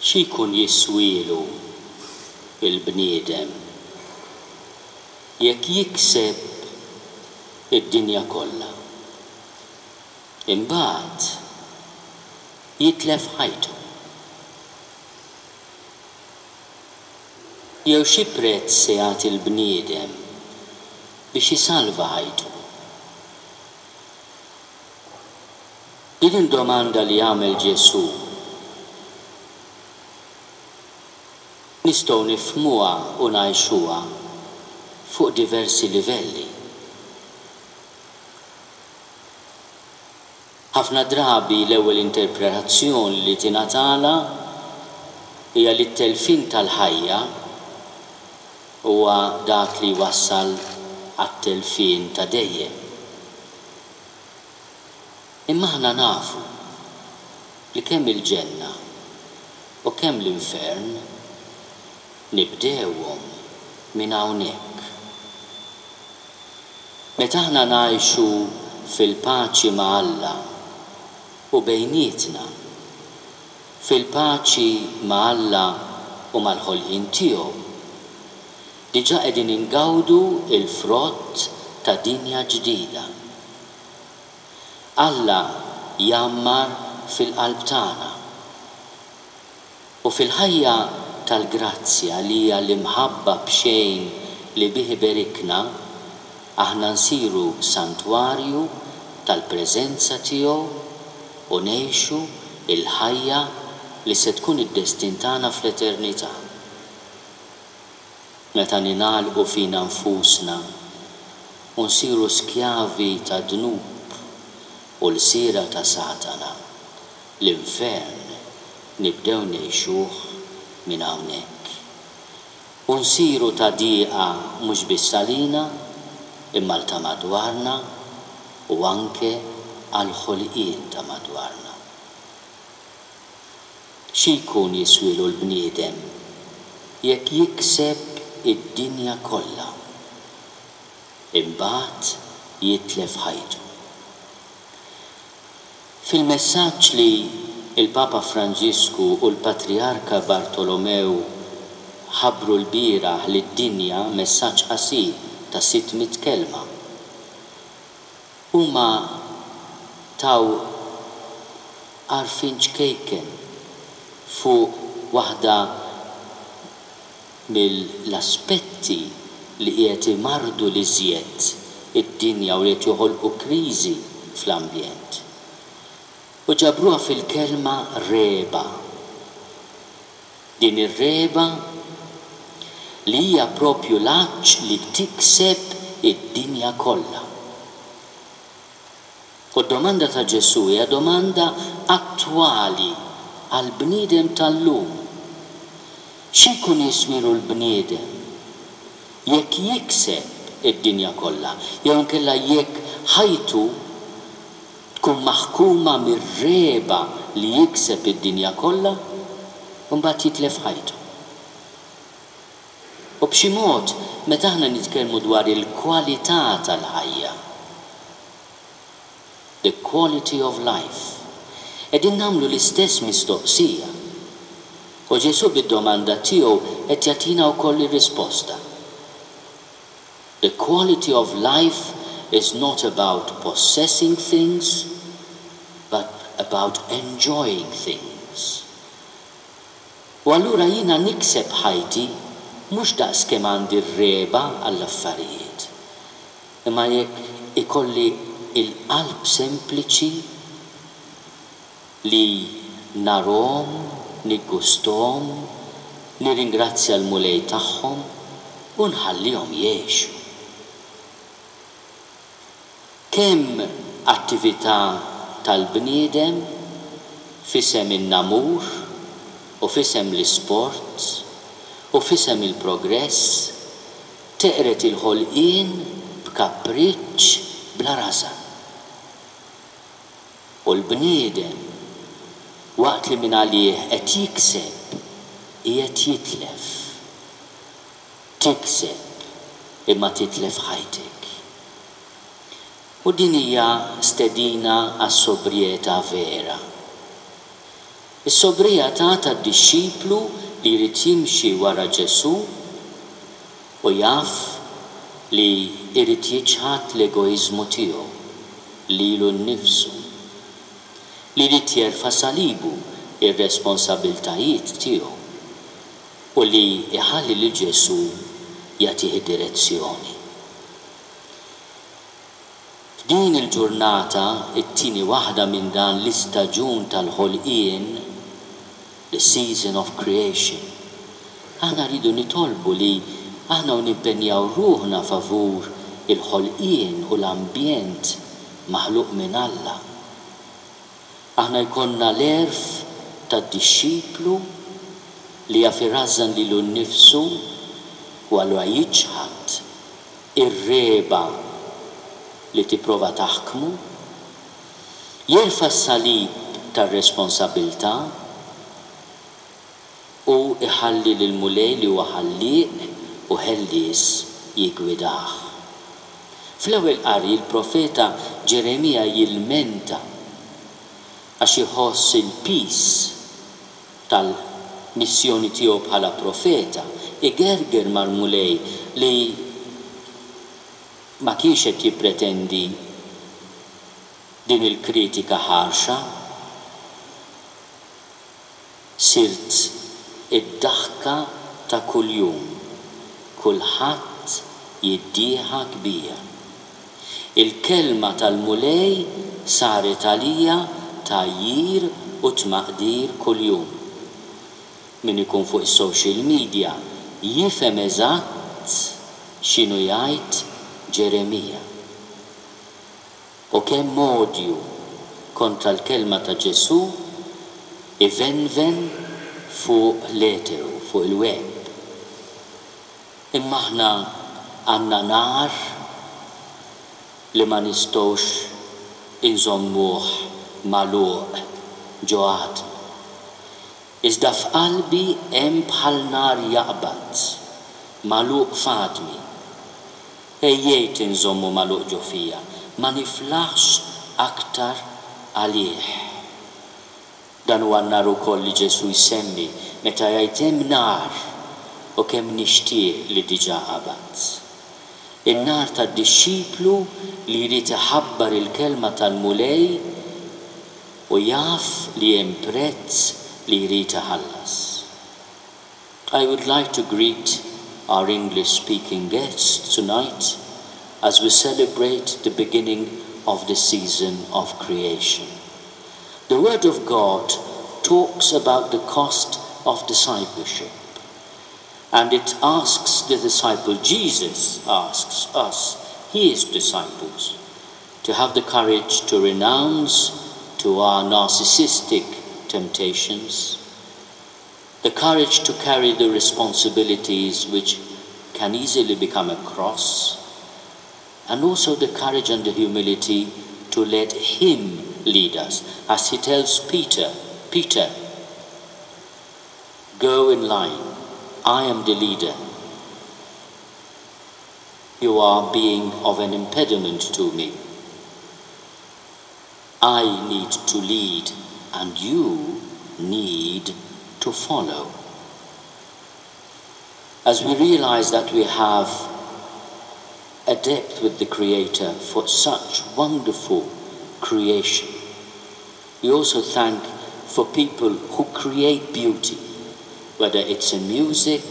Xi jkun jiswielu l-bniedem jekk jikseb id-dinja kollha, imbagħad jitlef ħajtu? Jew xi prezz se jagħti l-bniedem biex isalva ħajtu? Din il-domanda li għamel Ġesù nistgħu nifhmuha u ngħixuha fuq diversi livelli. Ħafna drabi l-ewwel interpretazzjoni li tingħatalha hija li t-telfien tal-ħajja huwa dak li jwassal għat-telfien ta' dejjem. Imma aħna nafu li kemm il-ġenna u kemm l-infern nibdewhom minn hawnhekk. Meta aħna ngħixu fil-paċi ma' Alla u bejnietna, fil-paċi ma' Alla u mal-ħolqien tiegħu, diġà qegħdin ingawdu l-frott ta' dinja ġdida. Alla jgħammar fil-qalb tagħna. U fil-ħajja tal-grazzja li hija l-imħabba b'xejn li bih iberikna, aħna nsiru santwarju tal-preżenza tiegħu u ngħixu l-ħajja li se tkun id-destin tagħna fl-eternità. Meta ningħalqu fina nfusna u nsiru skjavi tad-dnub u lsiera ta' Satana, l-infern nibdew ngħixuh minn hawnhekk. U nsiru ta' dieqa mhux biss għalina, imma għal ta' madwarna u anke għall-ħolqien ta' madwarna. Xi jkun jiswielu l-bniedem jekk jikseb id-dinja kollha, imbagħad jitlef ħajtu? Fil-messaġġ li l-Papa Franġisku u l-Patrijarka Bartolomew ħabbru lbieraħ lid-dinja, messaġġ qasir ta' 600 kelma, huma taw għarfien ċkejken fuq waħda mill-aspetti li qiegħed imarrdu l-iżjed id-dinja u li qed joħolqu kriżi fl-ambjent. U ġabruha fil-kelma regħba. Din ir-regħba li hija proprju l-għatx li tikseb id-dinja kollha. U d-domanda ta' Ġesù hija domanda attwali għall-bniedem tal-lum. Xi jkun jiswielu l-bniedem jekk jikseb id-dinja kollha jew inkella jekk ħajtu tkun maħkuma mir-regħba li jikseb id-dinja kollha u mbagħad jitlef ħajtu? U b'xi mod meta aħna nitkellmu dwar il-kwalità tal-ħajja, The quality of life. Qegħdin nagħmlu l-istess mistoqsija. U Ġesù bid-domanda tiegħu qed jagħtina wkoll ir-risposta. The quality of life is not about possessing things but about enjoying things. U allura jiena nikseb ħajti mhux daqs kemm għandi r-regħba għall-affarijiet. Imma jekk ikolli l-qalb sempliċi li narhom, niggusthom, nirringrazzja l-Mulej tagħhom u nħallihom jgħixu. Kemm attività tal-bniedem f'isem in-namur u f'isem l-isport u f'isem il-progress Teqred il-ħolqien b'kapriċċ bla rażan. U l-bniedem, waqt li mingħalih qed jikseb, qiegħed jitlef. Tikseb, imma titlef ħajtek. U din hija stedina għas-sobrjetà vera. Is-sobrietà tad-dixxiplu li jrid jimxi wara Ġesù u jaf li jrid jiċħad l-egoiżmu tiegħu, lilu nnifsu, li jrid jerfa' salibu, ir-responsabbiltajiet tiegħu, u li jħalli lil Ġesù jagħtih id-direzzjoni. F'din il-ġurnata, it-tieni waħda minn dan l-istaġun tal-ħolqien, the season of creation, aħna rridu nitolbu li aħna u nimpenjaw ruħna favur il-ħolqien u l-ambjent maħluq minn Alla, aħna jkollna l-għerf tad-dixxiplu li jaf irażżan lilu nnifsu u allura jiċħad ir-regħba li tipprova taħkmu, jerfa' s-salib tar-responsabbiltà u jħalli lill-Mulej li huwa Ħallieq u Ħellies jiggwidah. Fl-ewwel qari l-profeta Ġeremija jilmenta għax iħoss il-piż tal-missjoni tiegħu bħala profeta, igerger mal-Mulej li ma kienx qed jippretendi din il-kritika ħarxa. Sirt id-daħka ta' kuljum, kulħadd jiddieħak bija. Il-kelma tal-Mulej saret għalija tgħajjir u tmaqdir kuljum. Min ikun fuq is-social media jifhem eżatt x'inhu jgħid Ġeremija. U kemm odju kontra l-kelma ta' Ġesù ivenven fuq l-eteru, fuq il-web. Imma aħna għandna nar li ma nistgħux inżommuh magħluq ġo għadma. Iżda f'qalbi hemm bħal nar jaqbad, magħluq f'għadmi. Għejjejt inżommu magħluq ġo fija, ma niflaħx aktar għalih. Dan huwa n-nar ukoll li Ġesù jsemmi meta jgħid hemm nar u kemm nixtieq li diġà qabad. In-nar tad-dixxiplu li jrid iħabbar il-kelma tal-Mulej u jaf li hemm prezz li jrid iħallas. I would like to greet our English-speaking guests tonight as we celebrate the beginning of the season of creation. The Word of God talks about the cost of discipleship. And it asks the disciple, Jesus asks us, his disciples, to have the courage to renounce to our narcissistic temptations, the courage to carry the responsibilities which can easily become a cross, and also the courage and the humility to let Him lead us. As He tells Peter, Peter, go in line. I am the leader. You are being of an impediment to me. I need to lead, and you need to follow. As we realize that we have a debt with the Creator for such wonderful creation, we also thank for people who create beauty, whether it's in music,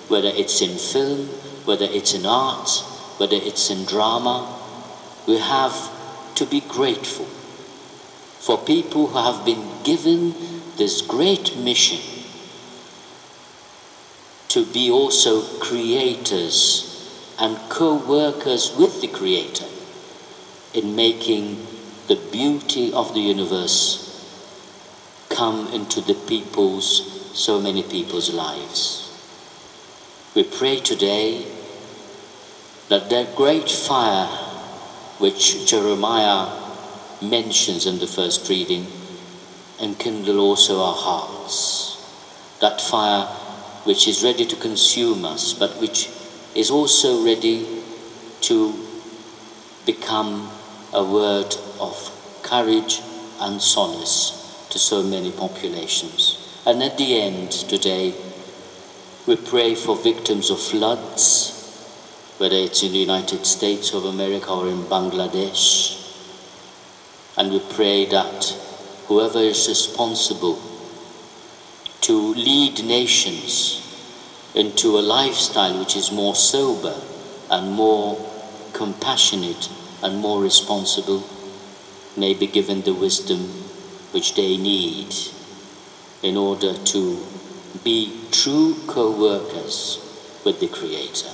whether it's in film, whether it's in art, whether it's in drama. We have to be grateful for people who have been given this great mission to be also creators and co-workers with the Creator in making the beauty of the universe come into the people's, so many people's lives. We pray today that that great fire which Jeremiah mentions in the first reading enkindle also our hearts. That fire which is ready to consume us, but which is also ready to become a word of courage and solace to so many populations. And at the end today, we pray for victims of floods, whether it's in the United States of America or in Bangladesh. And we pray that whoever is responsible to lead nations into a lifestyle which is more sober and more compassionate and more responsible may be given the wisdom which they need in order to be true co-workers with the Creator.